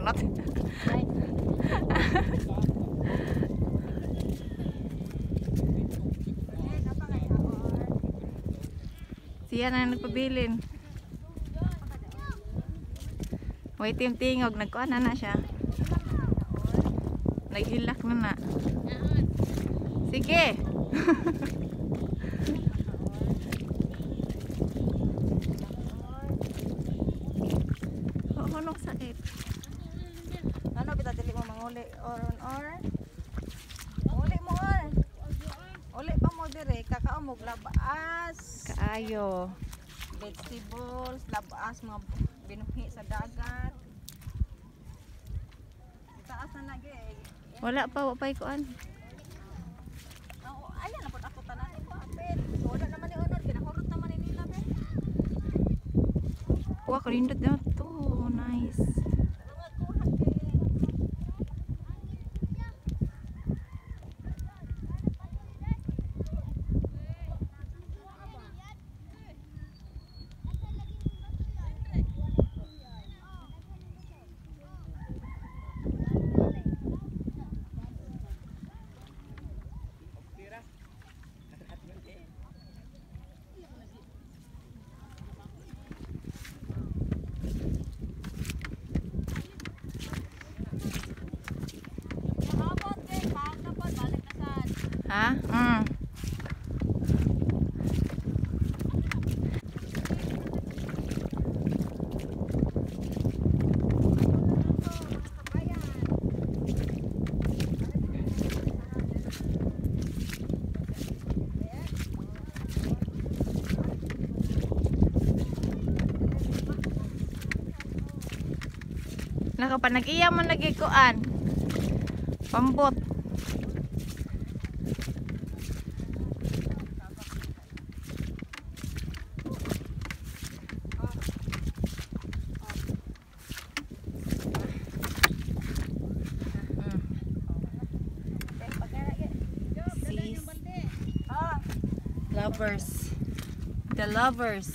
Charot. Siya na nagpabilin. Wait, yung tingog. Nagkuha na na siya. Naghilak na na. Sige. Hunok sakit. Ano kita dili mo manguli or or? Uli mo or. Uli pa mo dire kakaumog labaas. Kaayo. Vegetables, labaas, mga binuhi sa dagat. Itaas na lagi eh. Wala pa, wa pa ikuan. Oo, ayan na po ako tanan ko apel. Wala naman ni Honor, kinahurot naman ni nila be. Wa kanindot na to. Nice. Mga kuha kay Ha? Nakapanag-iya mo nagikuan. Pambot. Sis. Lovers. The lovers.